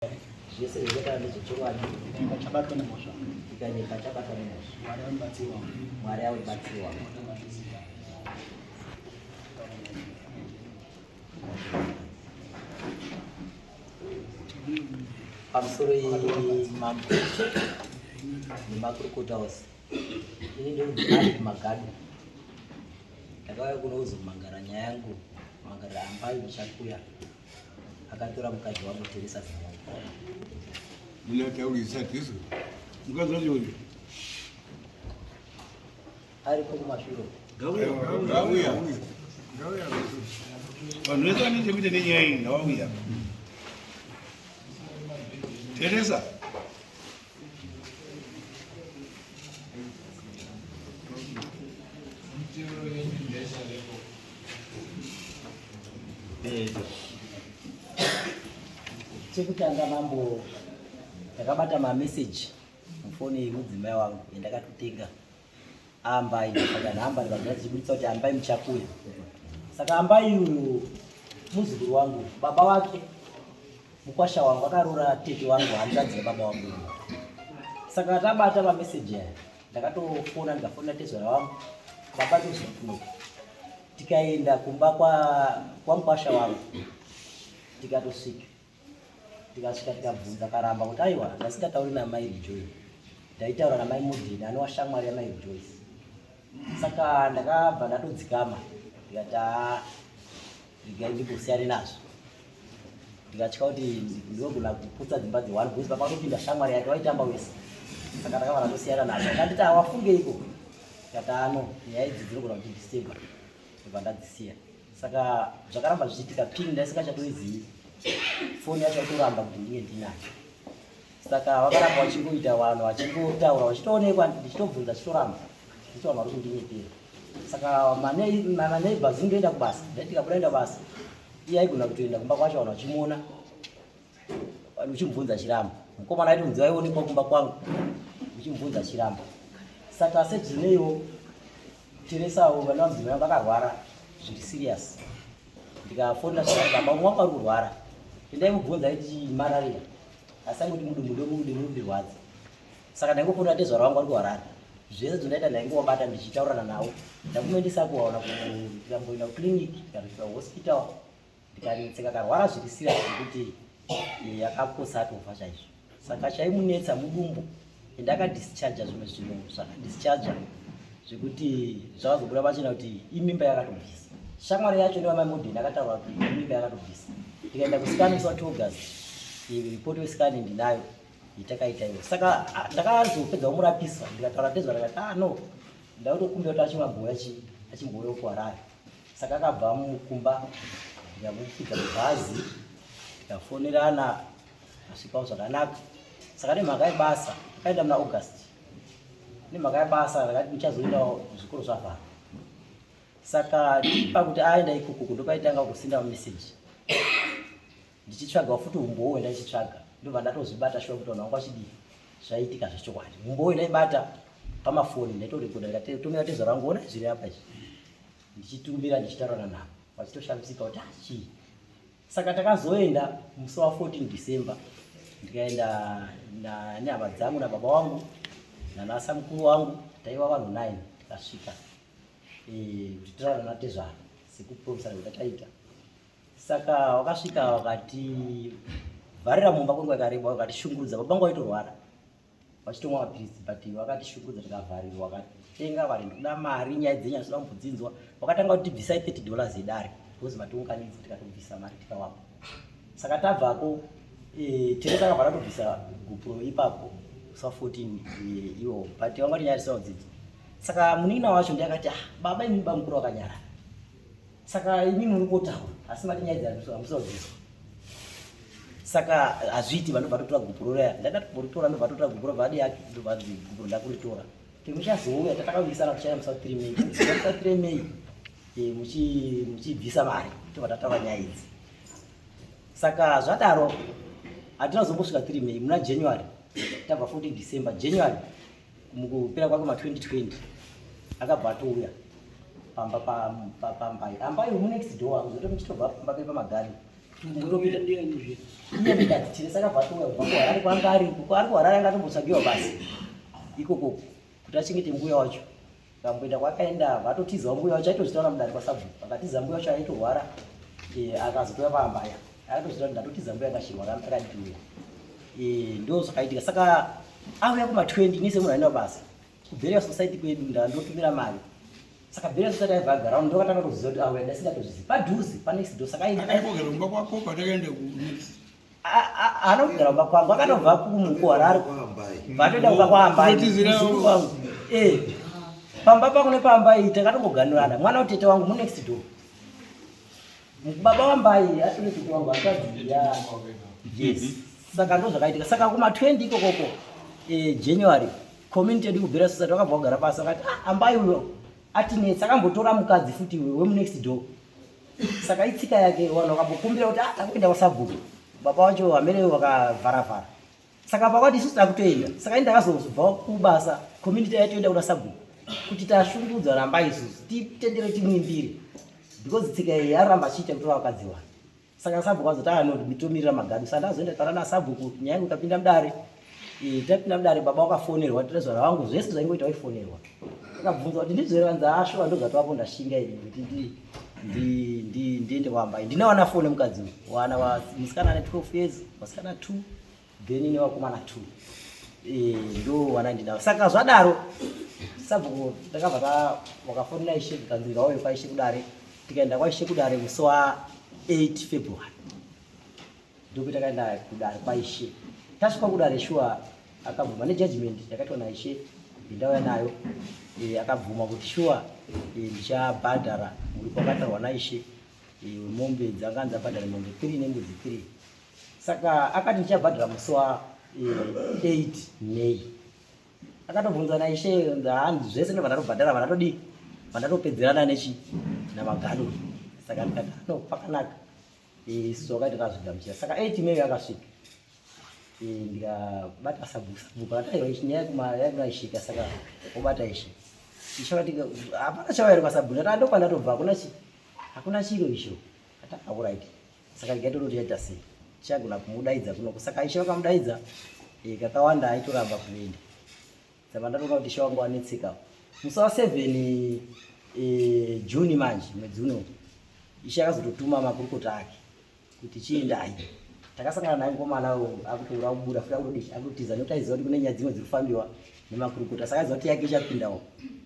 Zvese zvakataura ndezvechokwadi. Ikanyepa chabatwa nemhosva. Ikanyepa chabatwa nemhosva. Mwari ave mubatsiri wangu. Mwari ave mubatsiri wangu. Pamusoro yemambo nemakurukota ose, ini ndinonzi Alec Magadu. Ndakauya kuno kuzomangara nyaya yangu, mangara ambai Muchakuya. Akatora mukadzi wangu Teresa Zimongo. Munataurisa Jesu. Mukadzi wacho uyu. Ariko kumashure. Ngauya. Ngauya. Vanhu vese vane chekuita nenyaya iyi ngavauya. Teresa. Chekutanga mambo, ndakabata mameseji mufoni yemudzimai wangu yandakatotenga ambai, saka nhamba ndikabva dzichibuditsa kuti ambai muchakuya. Saka ambai uyu muzukuru wangu, baba wake mukwasha wangu akaroora tete wangu, hanzvadzi yababa wangu. Saka tabata mameseji aya, ndakatofona, ndikafonera tezvara wangu baba tozokuno, tikaenda kumba kwa mukwasha wangu, tikatosvika, tikasvika tikabvunza, karamba kuti aiwa, ndasingatauri namai Rejoice, ndaitaura namai Mudini anova shamwari yamai Rejoice. Saka ndakabva ndatodzikama, ndikati haa, regai ndimbosiyane nazvo, ndikatya kuti ndinogona kuputsa dzimba dzewanhu because baba atopinda shamwari yake waitamba wese. Saka ndakabva ndatosiyana nazvo. Akanditi awafungeiko, ndikati ano nyaya idzi dzinogona kutidisturba, ndobva ndadzisiya. Saka zvakaramba zvichiitika, pin ndaisingachatoizivi, foni yacho yaitoramba kuti ndinge ndinayo. Saka vakaramba vachingoita vanhu vachingotaura, vachitoonekwa, ndichitobvunza chitoramba, ndichiti vanhu vari kundinyepera. Saka maneighbors indoenda kubasa, ndaiti ndikabuda enda kubasa, iye aigona kutoenda kumba kwacho, vanhu vachimuona, uchimubvunza chiramba. Mukomana aitonzi aionekwa kumba kwangu, uchimubvunza chiramba. Saka sezvineiwo Teresawo vana vamudzimai vangu vakarwara zviri serious, ndikafonera zvakati baba umwe wangu ari kurwara, ndaimubvunza aiti malaria, asi angoti mudumbu ndomundirwadza. Saka ndaingofonera tezvara wangu ari kuHarare, zvese zvondaita ndaingovabata ndichitaurana navo, ndakumuendesa kuwaona, ndikamboenda kuclinic, ndikasvika kuhospital, ndikanetseka, karwara zviri serious zvekuti akapotsa atofa chaizvo. Saka chaimunetsa mudumbu, ende akadischarja zvimwe zvinhu zvakadischarja zvekuti zvakazobuda pachena kuti imimba yakatobvisa. Shamwari yacho nevamai Modeni akataura kuti imimba yakatobvisa. Ndikaenda kusikani musi wa2 August, ripoti wesikani ndinayo yatakaita iyo. Saka ndakazopedza kumurapisa, ndikataura tezvara, ndikati ah no, ndakutokumbira kuti achimabhoya achimbouya kuHarare. Saka akabva mukumba, ndikamukwidza mubhazi, tikafonerana, asvikawo zvakanaka. Saka nemhaka yebasa akaenda muna August, nemhaka yebasa ndakati ndichazoendawo zvikoro zvavhara. Saka pakuti aenda ikoko ndopaitanga kusinda mameseji, ndichitsvaga futi umbowo wendaitsvaga, ndobva ndatozvibata shuwa kuti vanhu vangu vachidii, zvaiitika zvechokwadi. Umbowo wendaibata pamafoni ndaitorekoda, ndikatumira tezvara vangu, ona zviri apa izvi, ndichitumira ndichitaurana navo, vachitoshamisika kuti ah, chii. Saka takazoenda musi wa 14 December, ndikaenda nehama dzangu nababa wangu nanasa mukuru wangu, taiva vanhu 9. Tikasvika kuti tiraura natezvara sekupromisana kuti tataita. Saka wakasvika wakativharira mumba kwenguva yakareba, wakatishungurudza. Baba vangu vaitorwara vachitomwa mapiritsi, but vakatishungurudza, tikavharirwa, vakatenga vari ndikuda mari, nyaya dzenyu handisida kumbodzinzwa. Vakatanga kuti bvisai $30 yedare because matiunganidza, tikatobvisa mari tikawapa. Saka tabvako Teresa akabva ratobvisa gupuro ipapo musi wa 14 iwo, but vanga kuti nyaya dzisina kudzidzwa. Saka munin'ina wacho ndiye akati ah, baba imi bamukuru vakanyarara, saka imi muri kotaura asi mati nyaya idzi hamusina kudzidzwa, saka hazviiti. Vanobva totora gupuro raya, ndada kumboritora, ndobva totora gupuro, bva yake, ndobva gupuro ndakuritora timuchazouya. Tatakawirisana kuchaya musi wa 3 May, musi wa 3 May muchibvisa mari, tobva tataura nyaya idzi. Saka zvadaro hatina kuzombosvika 3 May, muna January, tabva 14 December, January mukupera kwake ma 2020 akabva atouya pamba pambai ambai munext door, zoto muchitobva pamba pe pamagari. Iye ndikati Teresa akabva atouya kubva kuHarare kwaanga ari uko ari kuHarare anga atombotsvagiwa basa ikoko kuti achengete mbuya wacho. Akamboenda kwakaenda vatotizawo mbuya wacho aitozvitaura mudare kwasabhuku akatiza mbuya wacho aitorwara eh, akazotouya paambaya akatozvitaura kuti ndatotiza mbuya akachirwara akaditiuya eh, ndo zvakaitika saka auya kuma 20 ini semunhu aenda basa kubheria society kwedu ndandotumira mari saka bheria society aibva agara ndokatanga kuziva kuti auya ndasingatozvizivi padhuze panext door saka akaigogara kumba kwako patakaenda kunext haana kugara kumba kwangu akatobva kuharare vatoenda kumba kwaambai wangu eh, pamba pangu nepambai takatongoganurana mwana wetete wangu munext door baba wambai atone tete wangu akaziya yes saka ndo zvakaitika saka kuma 20 ikokoko eh, January community yedu kubhera society vakabva kugara pasi vakati ah, ambai uyo atinetsa akambotora mukadzi futi wemunext door saka itsika yake vanhu vakambokumbira kuti ah, takuenda kwasabhuku baba vacho vamene vakavharavhara saka pakati isusu takutoenda saka ini ndakazobva kubasa community yaitoenda kuna sabhuku kuti tashungudzwa ramba isusu titendere timuimbire because tsika iyi yaramba achiita kutora vakadzi vanhu saka sabhuku azoti ah no mitomirira magadu saka ndazoenda taura nasabhuku nyaya yangu ikapinda mudare eh, tapinda mudare baba wakafonerwa tirezvara vangu zvese zvaingoita waifonerwa akabvunza kuti ndizvo here vanzi ashuwa ndozvatovapo ndashinga ini kuti ndiende kwambai ndine wana four nemukadzi uyu wana musikana ane 12 years vasikana 2 then nevakomana 2 eh, ndo wana ndinavo saka zvadaro sabhuku ndakabva ta wakafonera ishe zvikanzi ngauye kwaishe kudare tikaenda kwaishe kudare musi wa 8 February ndokuti takaenda kudare kwaishe tasvika kudare shuwa akabvuma nejudgment yakaitwa naishe ndauya nayo e, akabvuma kuti shuwa e, ndichabhadhara muripo wakatarwa naishe e, mombe dzanga ndzabhadhara mombe 3 nembudzi 3 saka akati ndichabhadhara musi wa 8 May akatobvunza naishe hanzi zvese ndobva ndatobhadhara vandatodii vandatopedzerana nechi namagado saka ndikati ano pakanaka isusu wakati takazvigamuchira saka 8 May akasvika ndikabata sabhuku sabhuku akati aiwa nyaya yakunaishika saka obata ishe ishe akati hapana chawayari kwasabhuku ndati andokwa ndatobva hakuna chi hakuna chiro icho ati auraiti saka ndikaitoti yaita sei chagona kumudaidza kunoko saka ishe vakamudaidza kakawanda aitoramba kuenda saka ndatoona kuti ishe wangu anetseka musi wa 7 June manje mwedzi uno ishe akazototuma makurukota ake kuti chiendai takasangana naye mukomana akutoura kubuda futi akutodii akutotiza nekuti aiziva kuti kune nyaya dzimwe dziri kufambiwa nemakurukota saka aiziva kuti yake ichapindawo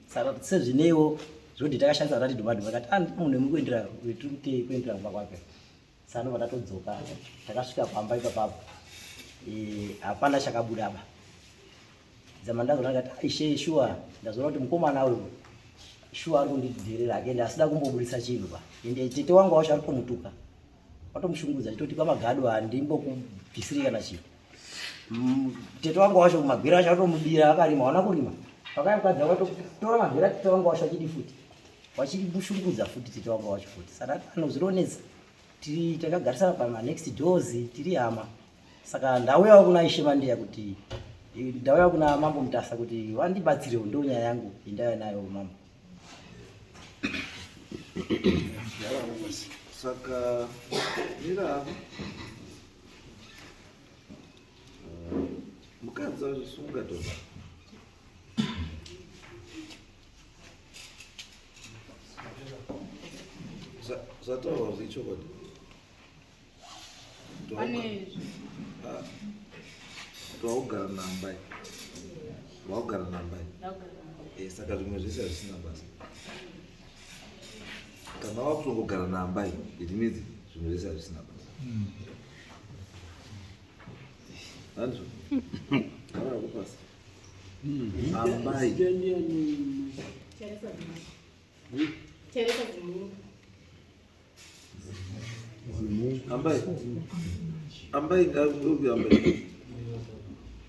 saka sezvineiwo zvoti takashandisa tati dhumadhuma kati ah munhu muri kuendera tiri kuendera kumba kwake saka ndobva tatodzoka takasvika pamba ipapapo hapana chakabuda ba dzama ndazoona ndikati ah, ishe shuwa ndazoona kuti mukomana uyu shuwa ari kundidherera ake ende asida kumbobudisa chinhu ba ende tete wangu wacho ari kumutuka watomushungudza achitoti kwamagado handimbokubvisiri kana chinhu tete wangu wacho magwira acho atomubira akarima hauna kurima pakaya mukadzi watotora magwira tete wangu wacho achidi futi wachimushungudza futi tete wangu wacho futi saka ano zvinonetsa tiri takagarisana pama next doors tiri hama saka ndauyawo kuna Ishe Mandeya kuti ndauya kuna Mambo Mutasa kuti vandibatsirewo ndo nyaya yangu indauya nayo mambo saka mira mukadzi azvisunga to zvataurwa kuti ichokwadi waugara nambai waugara nambai eh, saka zvimwe zvese hazvisina basa kana wakutongogara nambai it means zvimwe zvese hazvisina basa andrew gara kupasi ambai ambai ambai ngakupi ambai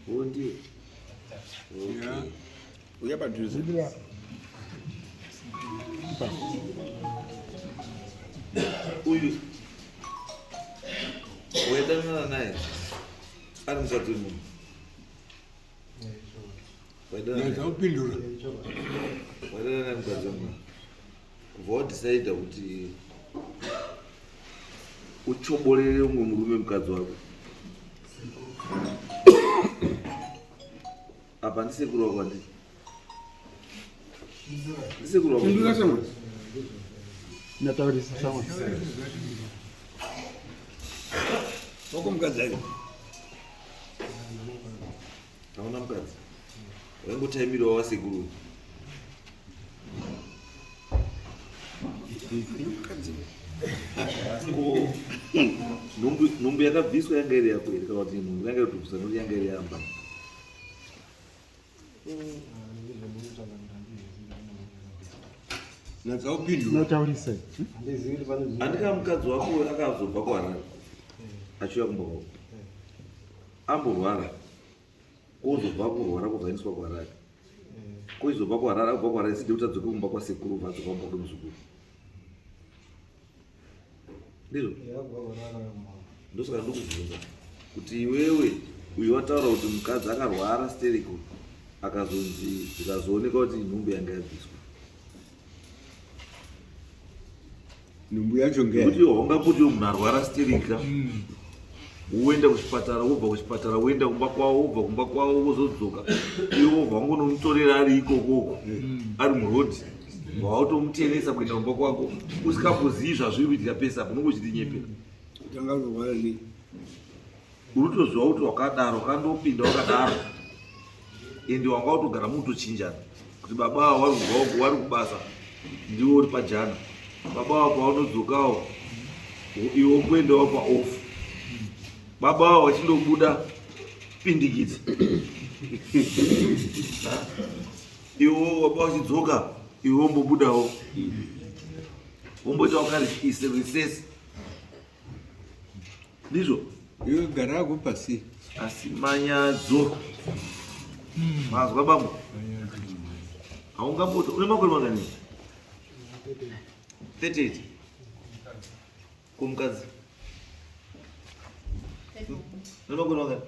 wondi uya padhuze uyu waidanana naye ari mukadzi wemunhu Ndakupindura. Waidanana naye mukadzi wemunhu kubva wadhisaidha kuti Uchoborere umwe murume mukadzi wako. Apa ndisekuru wako handiti? Ndisekuru wako. Pindura shamwari. Ndataurisa shamwari. Wako mukadzi ari. Hauna mukadzi. Waingotaimirawo wasekuru. Ko nhumbu yakabviswa yanga iri yako here kana kuti nhumbu yanga iri kutobvisa nokuti yanga iri yamba? Natsaupindura. Ndataurisa. Handika mukadzi wako akazobva kuHarare achiuya kumba kwako. Amborwara. Kozobva kurwara kubva aendeswa kuHarare. Koizobva kuHarare abva kuHarare iside kuti adzoke kumba kwasekuru ubva adzoka kumba kwemuzukuru. Ndizvo? Ndosaka ndokubvunza kuti iwewe uyu wataura kuti mukadzi akarwara stereko akazonzi zvikazooneka kuti nhumbu yanga yabviswa. Nhumbu yacho Nekuti ngei. iwe haungaputi munhu arwara stereka woenda kuchipatara wobva kuchipatara woenda kumba kwavo wobva kumba kwavo wozodzoka iwe wobva wangonomutorera ari ikokoko ari murodhi wautomutenesa kuenda kumba kwako usingambozivi zvazviri kuitika pese apo unonge uchitinyepera. Tanga kurwara nei? Uri kutoziva kuti wakadaro wakandopinda wakadaro ende wanga watogara mutochinjana kuti baba ava vari kubva uku vari kubasa ndiwo uri pajana baba ava pavanodzokawo iwe kuendawo paoff baba ava vachindobuda pindikiti iwo baba vachidzoka iwe wombobudawo womboita wakarise recess ndizvo. Iwe gara hako pasi. Asi manyadzo mazwa bambo haungamboto une makore mangani? 38. Kumukadzi une makore mangani?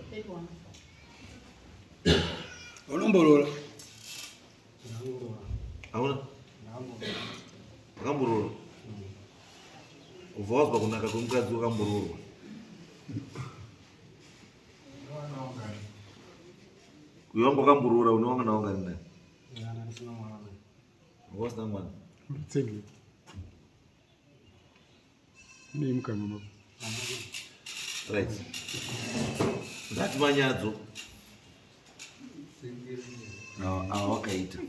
Unomboroora. Hauna wakamboroorwa? Ubva wazwa kunaka kwemukadzi wakamboroorwa. Uyo wanga wakamboroora une wanga nawangani naye? Wanga usina mwana. Tsenge. Nei mukanwa mako. Right. Ndati manyadzo awa wakaita.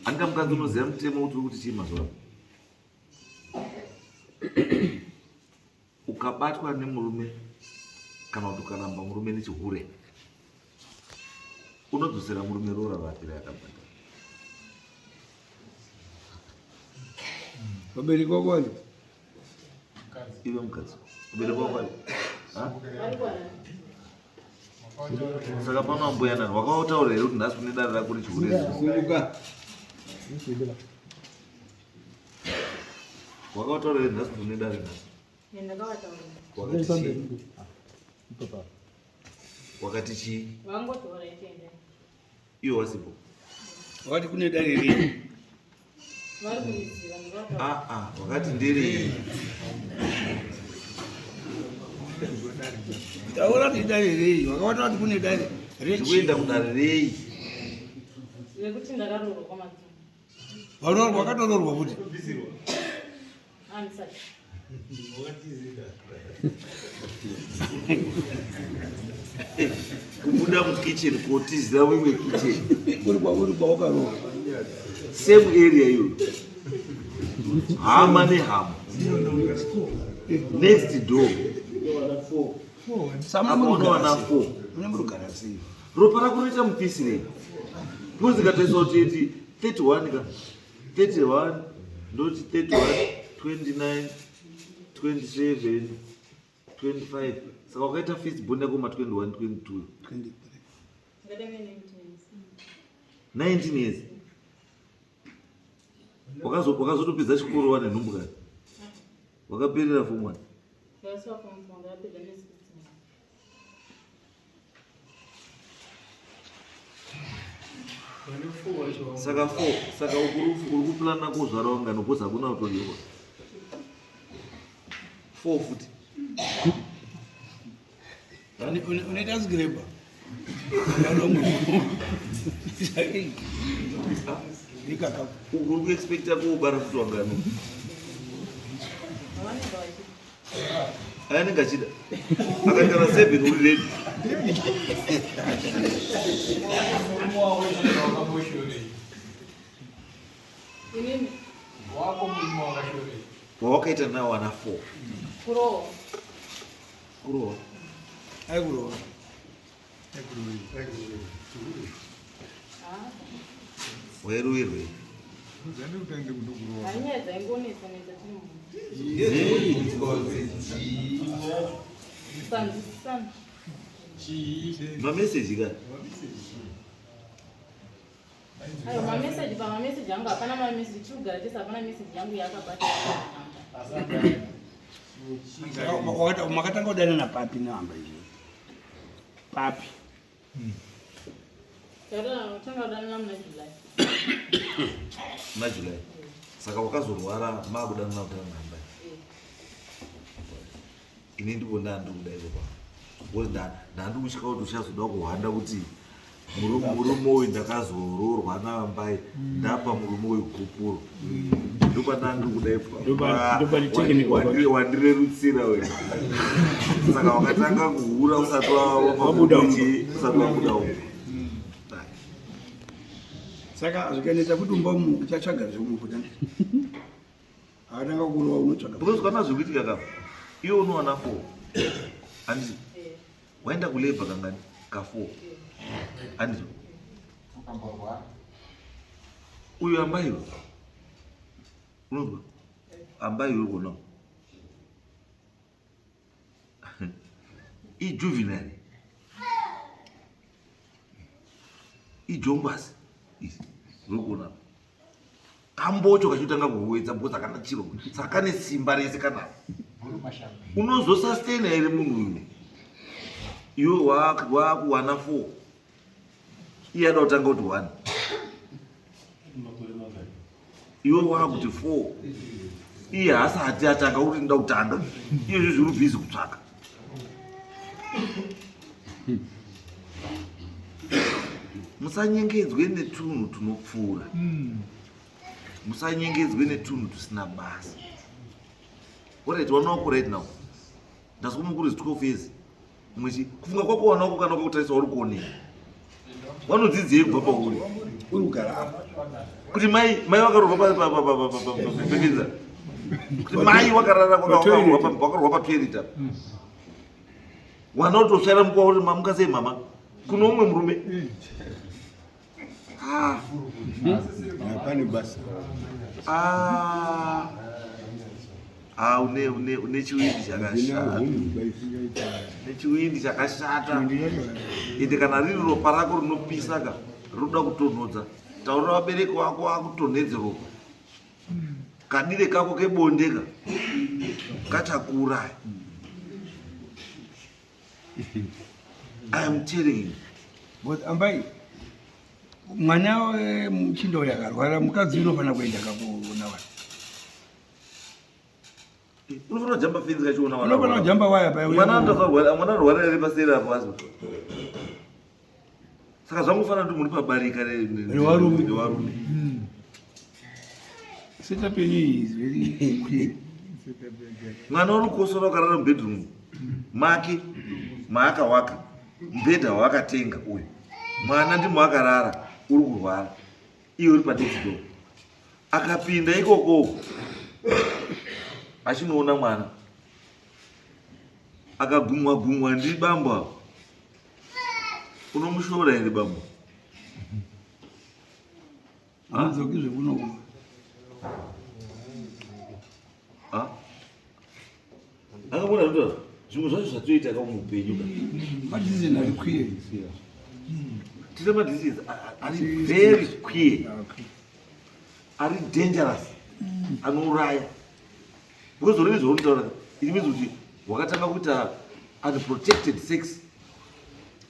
Andika mukadzi unoziva mutemo kuti uri kuti chii mazuva ano? Ukabatwa nemurume kana kuti ukaramba murume nechihure unodzosera murume roora rake raakabhadhara. Vabereki vako vari. Iwe mukadzi ubereki wako ari? Ha? Saka pano ambuya nani wakavautaura here kuti nhasi kune dare rako rechihure? Simuka. Wakavautaura here nhasi kuti une dare nhasi? Ndakavataurira. Wakati chii? Wakati chii? Vangotora itienda. Iwe wasipo. Wakati kune dare rei? Vari kuriziva ndakavataurira. Ah ah, wakati nderei? Taura kuti dare rei. Wakavata kuti kune dare rechi. Ndikuenda kudare rei? Nekuti ndakaroorwa kwamadzimai. Varoorwa wakatoroorwa futi. Handisati. Kubuda mukitchen kotizira mumwe kitchen. Uri kwa uri kwa wakaroorwa. Same area iyoyo. Hama nehama. Next door. Sama muri Unowana kugara sei? 4. Mune muri kugara sei? Ropa rako rinoita mupisirei? Because ikatoisa kuti iti 31 ka 31 ndoti 31 29 27 25 saka wakaita first born yako ma 21 22 23. Ndakatanga 19 years. 19 years. Wakazotopedza chikoro wane nhumbu kani? Wakaperera form 1. Ndakasiwa form 4 ndakapedza ne 16. Saka 4 saka uri kuplana kuzvara wangani because hakuna kutoriwa. 4 futi. Unoita zgreba. Uri kuexpecta kuubara futi wangani? Anenge achida. Akati kana 7 uri ready. Wawakaita nawo ana 4. Kurohwa. Kurohwa. Aikurohwa. Wairohwerwei? Hanyaya dzaingonetsa netsa tiri mumba. Kusanzwisisana. Mameseji ka? Ayo mameseji pamameseji angu hapana mameseji tiri kugara tese hapana meseji yangu yaakabata. Makatanga kudanana papi nehamba izvi? Papi. Tanga kudanana muna July. Muna July. Saka wakazorwara makudanana kudanana namba. Ini ndipo ndandikuda iko pa. Because ndandikutya kuti uchazoda kuhwanda kuti murume uyu ndakazoroorwa naambai ndapa murume uyu gupuro. Ndopandandikuda ipo. Wandirerutsira we. Saka wakatanga kuhura usati wabuda usati wabuda umu. Saka zvikanetsa kuti umba umu uchatsvaga zvimwe kuti akatanga kurova unotsvaga. Because kana zvikuitika ka iwe unowana 4. Handiti waenda kulabor kangani? Ka 4. Handiti uyu ambai uyu unonzwa ambai uyu kona ijuvenile ijongwasi uri kuona kambocho kachitanga kuwedza because akana chiro saka kane simba rese kanako unozosustaina here munhu uyu iwe wakuwana 4 iye ada kutanga kuti 1 iwe wakuti 4 iye haasati atanga kuti ndoda kutanga iye izvo zviri bhizi kutsvaka musanyengedzwe netunhu tunopfuura musanyengedzwe netunhu tusina basa. Alright, wana wako right now ndazwa mukuru is 12 years mwechi kufunga kwako wana wako kana kwakutarisa uri kuonei wanodzidzei kubva pauri uri kugara apa kuti mai mai vakarova papepedza kuti mai wakarara wakarwa patoilet apa wana utotsvaira mukuwa uri mamuka sei mama kuno umwe murume. Hapana basa. Une une une chiwindi chakashata. Une chiwindi chakashata. Ende kana riri ropa rako rinopisa ka rinoda kutonhodza. Taurira vabereki vako vakutonhedze ropa. Kadire kako kebonde ka kachakuuraya. I am telling you. But ambai mwana wemuchinda uyu akarwara mukadzi unofanira kuenda kakuona vanhu. Unofanira kujamba fenzi kachiona vana. Unofanira kujamba waya paya. Mwana anotozarwara, mwana anorwara here paseri apo asi. Saka zvangofanira kuti muri pabarika revarume. Revarume. Setup yenyu iyi is very clear. Mwana uri kukosora ukarara mubedroom make maakawaka mubhedha waakatenga uyu mwana ndimo akarara uri kurwara iye uri panext door akapinda ikoko achinoona mwana akagumwa gumwa ndi bambo avo unomushora here bambo? Hamudzoki zvekuno. Akabona zvinotaura zvimwe zvacho zvatoita ka muupenyu ka. Madecision ari clear. Tine madecisions ari very queer, ari dangerous, anouraya. Because zvoreve zvaunotaura it means kuti wakatanga kuita unprotected sex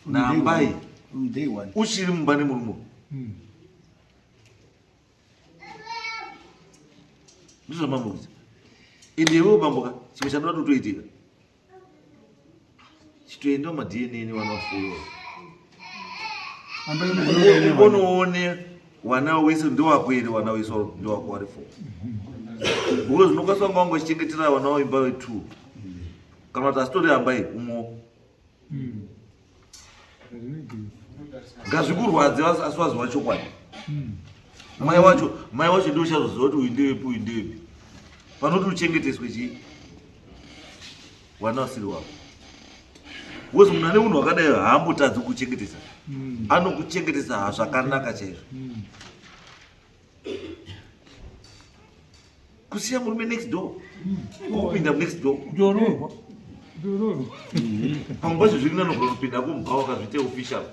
naambai From day one. Uchiri mumba nemurume. Ndizvo zvamambo kuita. Ende iwewe bambo ka chimwe chandoda totoitika. Chitoenda ma DNA nevana vafuyo. Umbonoone wana wese ndewako here wana wese ndewako wari four. Because unokwanisa kunga wanga uchichengetera vana vaimba ve2 kana kuti asitori ambai umwe ngazvikurwadze asi waziva chokwadi mai wacho mai wacho ndiwo uchazoziva kuti uyu ndewepi uyu ndewepi panoti uchengeteswe chii wana wasiri wako because munhu ane unhu hwakadai haambotadzi kuchengetesa anokuchengetesa zvakanaka chaizvo Kusiya murume next door. Kupinda next door. Kutoroorwa. Kutoroorwa. Pamwe pacho zviri nani kunopinda kumba wakazviite official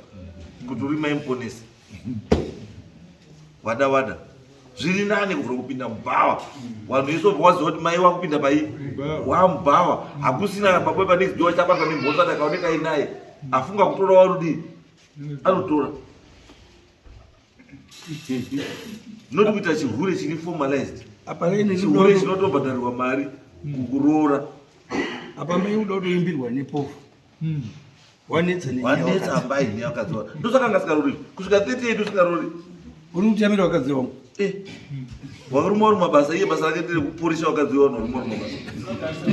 kuti uri mai muponesi. Wada wada. Zviri nani kuvhura kupinda mubhawa. Vanhu vese vobva waziva kuti mai wakupinda pai wamubhawa. Hakusina baba pa next door achabatwa nemhosva ndakaoneka inaye. Afunga kutora warudii? Anotora. Not kuita chihure chiri formalized. Apa rene Chihure chinotobhadharirwa mari kukuroora. Apa mai uda kutoimbirwa nepofu. Wanetsa nenyaya Wanetsa wakadzi. ambai nevakadzi vako. Ndosaka anga asikarori. Kusvika 38 usingarori. Uri kutambira vakadzi vangu. Eh. Varume vari mabasa iye basa rake nderekuporisha vakadzi vevanhu varume vari mabasa.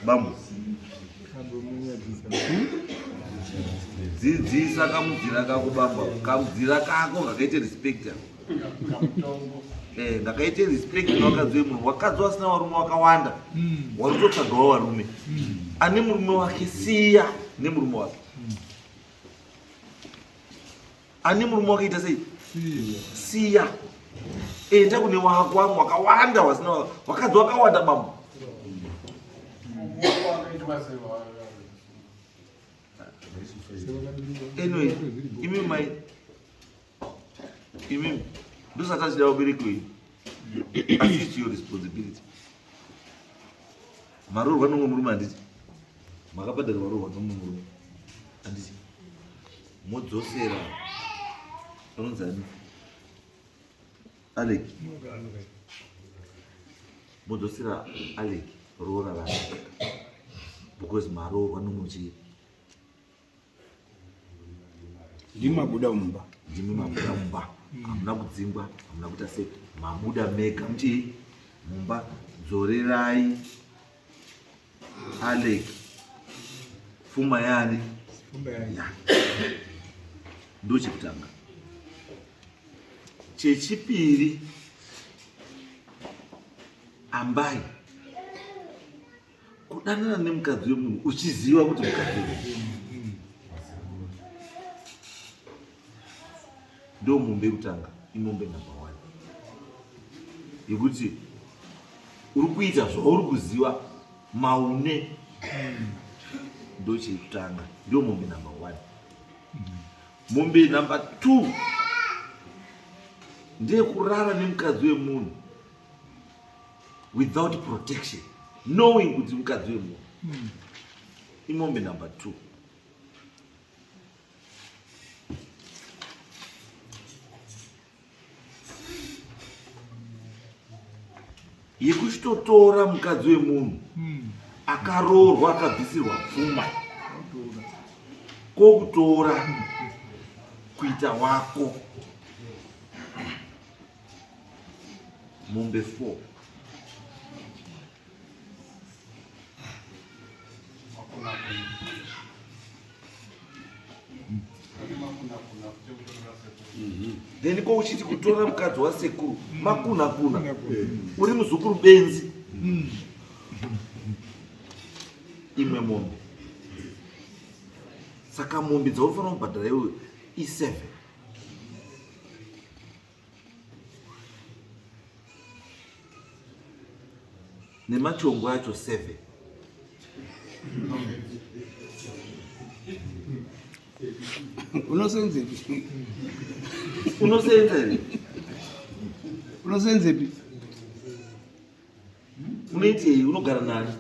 Bambo. Dzidzisa kamudzira kako bambo. Kamudzira kako ngakaite respect. Eh, ngakaite respect nevakadzi vemunhu. Wakadzi wasina varume wakawanda. Wari kutotsvagawo varume. Ane murume wake siya nemurume wake. Ane murume wake ita sei? Siya. Enda kune wako wamwe wakawanda wasina wakadzi wakawanda bambo. Anyway, imi mai imi ndosati achida vabereki wenyu. Asi it's your responsibility. Maroorwa nomwe murume handiti? Makabhadharwa roorwa nomwe murume handiti? Modzosera anonzi ani? Alec. Modzosera Alec roora rake because maroorwa nomwe chii? Ndimi mabuda mumba. Ndimi mabuda mumba. Hamuna kudzingwa, hamuna kuita sei. Mabuda mega muchii? Mumba dzorerai Alec pfuma yani? Pfuma yani. Ndochekutanga. Chechipiri ambai kudanana nemukadzi wemunhu uchiziva kuti mukadzi wemunhu ndo mombe yekutanga imombe number one yekuti uri kuita zvauri kuziva maune ndo chekutanga ndo mombe number one. Mombe number 2 ndeyekurara nemukadzi wemunhu without protection knowing kuti mukadzi wemunhu imombe number 2. Yekuchitotora mukadzi wemunhu akaroorwa akabvisirwa pfuma kokutora kuita wako mombe 4. Then ko uchiti kutora mukadzi wasekuru makuna kuna uri muzukuru benzi imwe mombe. Saka mombe dzaunofanira kubhadhara iwe i7. Nemachongwe acho 7. Unosenzepi? Unosenza here? Unosenzepi? Unoitei? Unogara nani?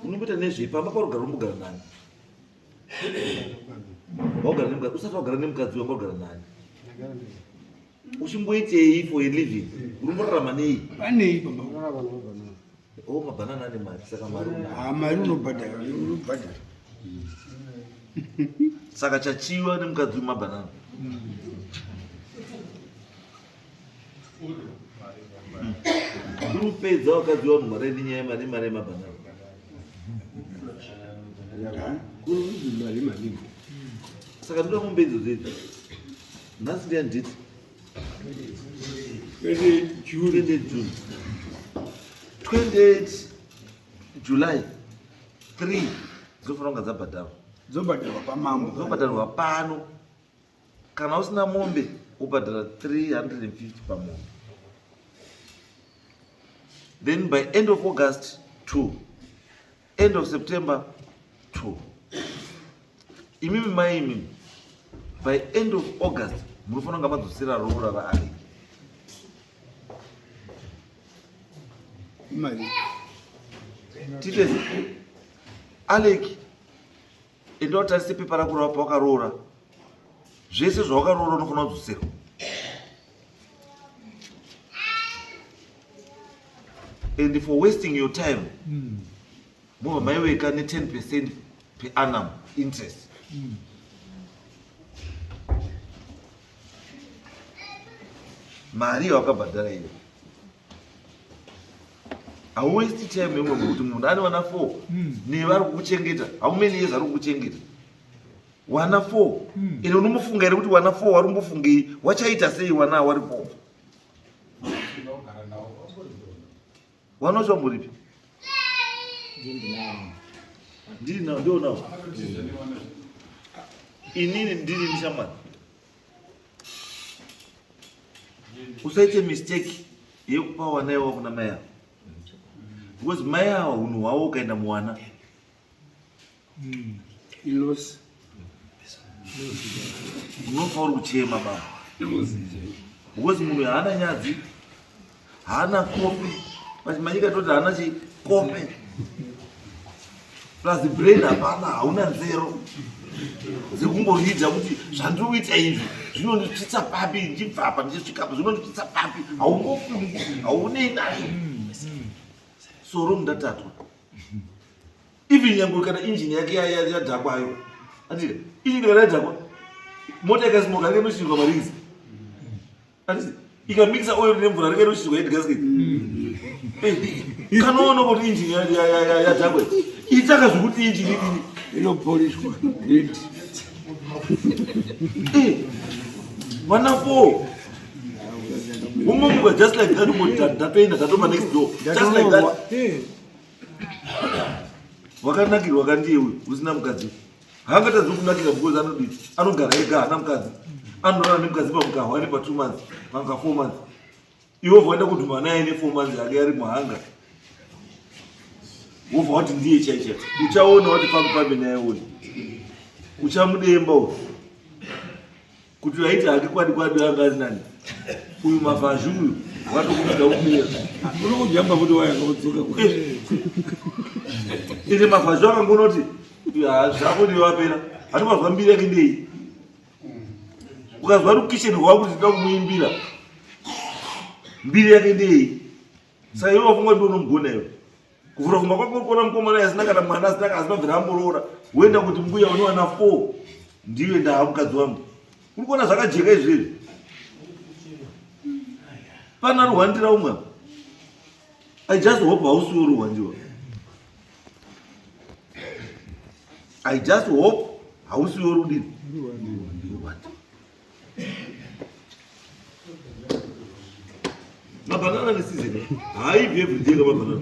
Unomboita nezvei? Pamba paunogara unombogara nani? Wagara nemukadzi, usati wagara nemukadzi wanga wagara nani? Uchimboitei for a living? Unomborarama nei? Panei pamba? O oh, mabhanana ane mari, saka mari unayo. Ah, mari unobhadhara, unobhadhara. Saka chachiwa nemukadzi wemabhanana. Uri kupedza wakadzi wanhu mari nenyaya yemari mari yemabhanana. Mari maningi. Saka ndoda mombe idzodzo idzi. Nhasi ndiani date? 28 June. 28 June. 28 July 3 dzofanira kunga dzabhadharwa. Dzobhadharwa pamambo. Dzobhadharwa pano. Kana usina mombe wobhadhara 350 pamombe. Then by end of August 2. End of September 2. Imimi mai imimi by end of August munofanira kunga madzosera roora raAlec. Imari. Titezi Alec enda utarise pepa rako rapa wakaroora zvese zvawakaroora unofanira kudzoserwa. And for wasting your time mobva maiweka ne 10 percent per annum interest. Mari yawakabhadhara iyo hauwesti time imwe kuti munhu ane vana 4 nevari kukuchengeta. How many years ari kukuchengeta? Wana 4. Ende unomufunga here kuti wana 4 wari kumbofungei? Wachaita sei wana wari 4? Wana wacho wamboripi? Ndini nawo, ndiwo nawo. Inini ndini nishamwari. Usaite mistake yekupa wana iwawo kuna mai ava. Because mai ava hunhu hwavo ukaenda muwana. Ilosi. Unofa uri kuchema baba. Because munhu haana nyadzi, haana kope. Pachimanyika toti haana chi kope. Plus brain hapana, hauna nzero dzekumboridza kuti zvandiri kuita izvi zvinonditsvitsa papi, ndichibva apa ndichisvika apa zvinonditsvitsa papi. Haumbofungi, haunei nazvo. Soro mundatatwa. Even nyangwe kana engine yake yadhakwayo. Andika, engine kana yadhakwa, mota ikasimuka ringe inosvirwa marings. Anditi, ikamikisa oil nemvura ringe inosvirwa head gasket. Kanoona kuti engine yadhakwa. Itaka zvekuti engine idini. Inopolishwa. Head. Vana 4. Umomuka just like that, ungoti ndatoenda, ndatoma next door. Just like that. Wakanakirwa kandiye uyu usina mukadzi. Haangatadzi kunakira because anodii? Anogara ega haana mukadzi. Anorara nemukadzi pamukaha ane pa 2 months, pamka 4 months. Iwe wobva waenda kudhuma naye ne 4 months yake ari muhanga. Wobva wati ndiye chaichai. Uchaona wati fambe fambe naye uyu. Uchamudemba uyu. Kuti aiti hake kwadi kwadi anga ari nani. Uyu mavhazhu uyu watokuda kumira. Uri kujamba kuti waya kudzoka kwa. Ende mavhazhu akangonoti zvako ndiwe wapera. Hatomazwa mbiri yake ndei. Ukazwa rukisheni rwako kuti ndinoda kumuimbira. Mbiri yake ndei. Saka iwe wafunga kuti unomugona iwe. Kuvhura fungwa kwako kuona mukomana asina kana mwana asina asina bvira amboroora. Woenda kuti mbuya une wana 4 ndiwe ndaa mukadzi wangu. Uri kuona zvakajeka izvi izvi. Pana ruhwandira umwe apa. I just hope hausiwo ruhwandiwa. I just hope hausiwo rudini. Ruhwandira. Mabanana neseason haaibvi everyday kamabanana.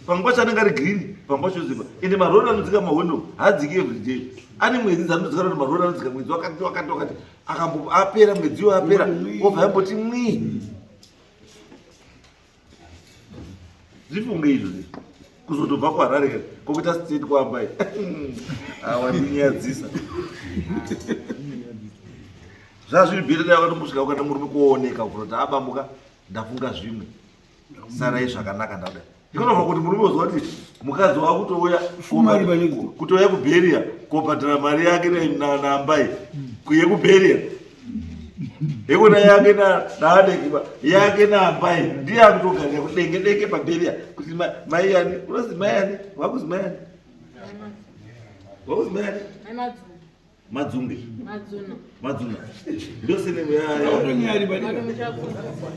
Pamwe pacho anenge ari green, pamwe pacho oziva. Ende marori anodzika mahondo haadziki everyday. Ane mwedzi dzanodzika kuti marori anodzika mwedzi wakati wakati wakati. Akambo apera mwedzi iwo apera obva yamboti mwii. Zvifunge izvo zvi. Kuzotobva kuHarare ka kokuita state kwaambai. Awandinyadzisa. Zvazviri bhiri dai wakatombosvika ukaenda murume kuoneka kuti abambuka ndafunga zvimwe. Sarai zvakanaka ndada. Ikonobva kuti murume uzwa kuti mukadzi wakutouya Fuma ari panenge. kutouya kubheria. Kobhadhara mari yake naambai yekubheria yekona yake naadeki yake naambai ndiye akutogarira kudenge denge pabheria kuti mai yani unozi mai yani wakuzi mai yani wakuzi mai yani madzunge madzuna ndosenemu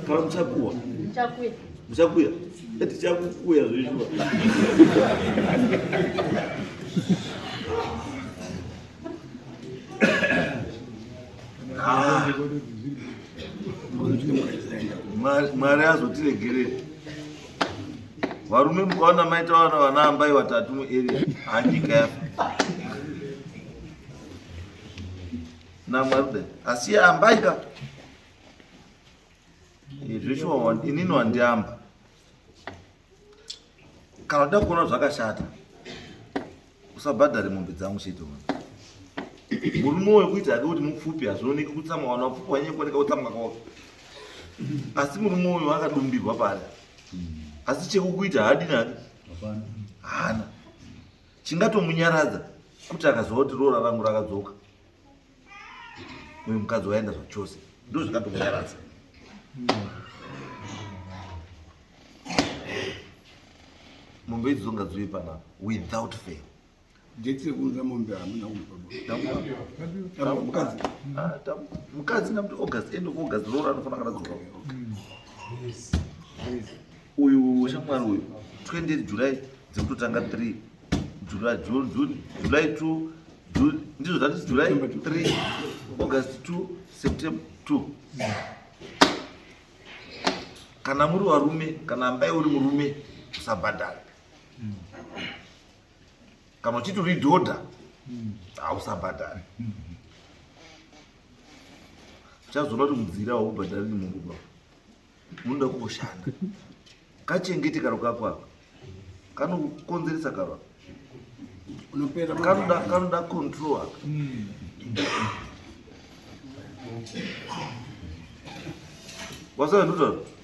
kana muchakuwa muchakuya tichakukuya zvishuwa ah. Mwari azotiregerera varume mukaona maita vana vana ambai vatatu muarea hanyika yafa namwari kudai asi ambai ka eh, zveshuwa inini wandiamba kana uda kuona zvakashata usabhadhare mombe dzangu chete wana murume uyo kuita hake kuti mupfupi hazvioneki kutsamwa wana mupfupi wanyanya kuoneka kutsamwa kwako asi murume uyo akadumbirwa paari asi chekukuita haadini hake haana chingatomunyaradza kuti akaziva kuti roora rangu rakadzoka uyu mukadzi waenda zvachose ndo zvingatomunyaradza mombe idzi dzonga dziuye panapa without fail Date rekuunza mombe hamuna kumupa mukadzi. Ah, mukadzi namuti August end of August roora anofanira kana dzoka. Uyu shamwari uyu 28 July dzekutotanga 3 July June June July 2 June ndizvo zvati July 3 August 2 September 2 kana muri varume kana ambai uri murume usabhadhara kana uchiti uri dhodha hausabhadhari uchazoona kuti mudzira waubhadhari nemunhu ba munoda kuoshanda kachengete karo kako aka kanokonzeresa karo kanoda kanoda control aka wasana ndotaura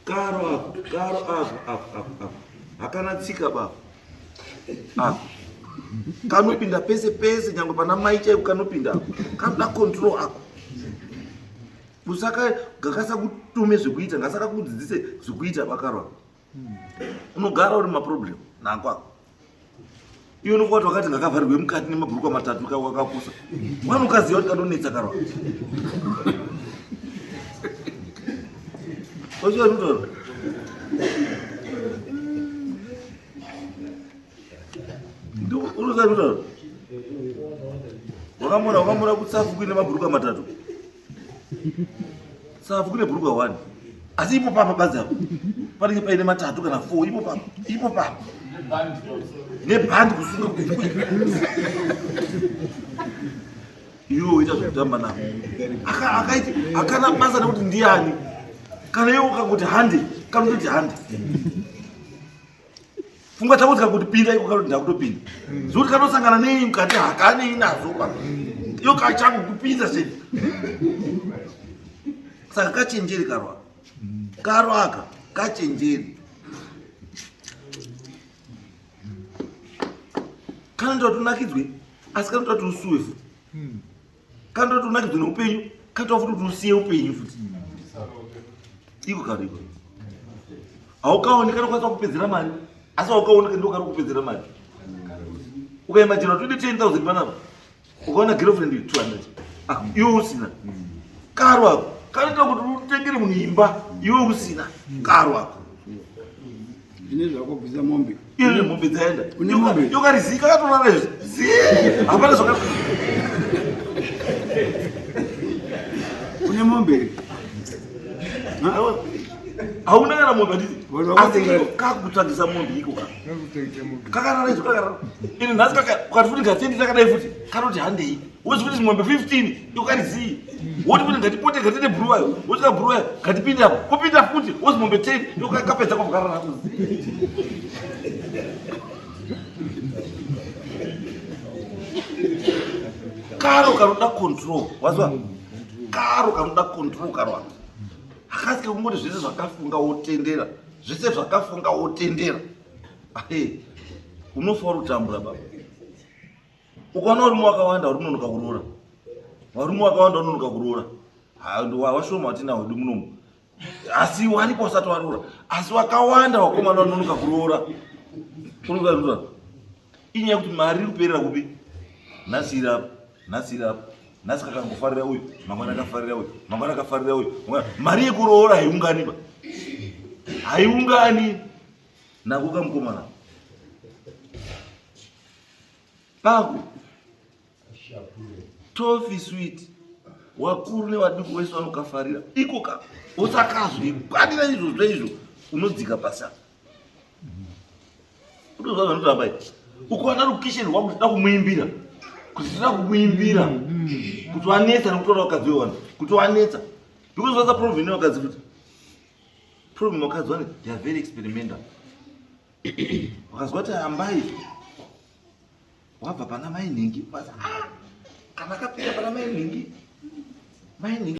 Karo ako, karo ako, ako, ako, ako. Hakana tsika baba. Ako. Kanopinda pese pese nyangwe pana mai chaipo kanopinda ako. Kanoda control ako. Usaka gakasakutume zvekuita, ngasakakudzidzise zvekuita bakaro ako. Unogara uri maproblem nako ako. Iwe unofunga kuti wakati ngakavharirwe mukati nemabhurukwa matatu wakapusa. Mwana ukaziva kuti kanonetsa karwa. Waziva ndutaura? Unoziva ndutaura? Wakamona wakamona kutsafu kuine mabhurukwa matatu. Safu kune bhurukwa one asi ipo papa badzi apo panenge paine matatu kana four ipo papa ipo papa nebhandi kusunga iwe woita zvekutamba navo akaiti akana basa nekuti ndiani kana iwe ukangoti hande kanototi hande pfungwa dzako dzikakuti pinda iko kanoti ndakutopinda zvekuti kanosangana nei mukati hakanei nazvo pa iyo kachangu kupinza chete saka kachenjeri karo aka karo aka kachenjeri kanoita kuti unakidzwe asi kanoita kuti usuwe futi kanoita kuti unakidzwe neupenyu kanoita futi kuti usiye upenyu futi iko karo iko haukaoni kanokwanisa kupedzera mari asi haukaoni ndo kari kupedzera mari ukaimajina kuti ude 10000 panapa ukaona girlfriend 200 ah, iwe usina karo ako kanoita kuti utengere munhu imba iwe usina karo ako ine zvakobvisa mombe ine mombe dzaenda yokarizika katorara izvi zii hapana zvaka une mombe hauna kana mombe handiti asi kakutsvagisa mombe iko ka kakarara izvo kakarara ini nhasi ukati futi ngatiendi takadai futi kanoti handei woti futi mombe 15 iko zii woti futi ngatipote ngatite bhuruwayo woti ka bhuruwayo ngatipinde apo kopinda futi wozi mombe 10 iko kapedza kwavkarara kuzi karo kanoda control wazwa karo kanoda control karo aka hakasi kekungoti zvese zvakafunga wotendera zvese zvakafunga wotendera unofa uri kutambura baba. Ukaona varume wakawanda vari kunonoka kuroora, varume wakawanda vanonoka kuroora, washoma watina wedu munomu, asi waripo wasati waroora, asi wakawanda vakomana vanonoka kuroora. Unoa inyaya yekuti mari iri kuperera kupi? Nhasi iri apa, nhasi iri apa, nhasi kakangofarira uyu, mangwana akafarira uyu, mangwana akafarira uyu, mari yekuroora haiungani ba, haiungani nako kamukomana pako tofi sweet. Wakuru nevaduku wese vanokafarira iko ka usakazwi kwanira izvozvo izvo unodzika pasi apa utozva zvanotora pai ukaona rukisheni rwako tida kumuimbira kuti tida kumuimbira kuti wanetsa nekutora vakadzi wevanhu kuti wanetsa because vasa problem nevakadzi futi problem vakadzi vane they are very experimental. Wakazwa kuti ambai wabva pana mai nhingi, ah, kana akapinda pana mai nhingi, mai nhingi.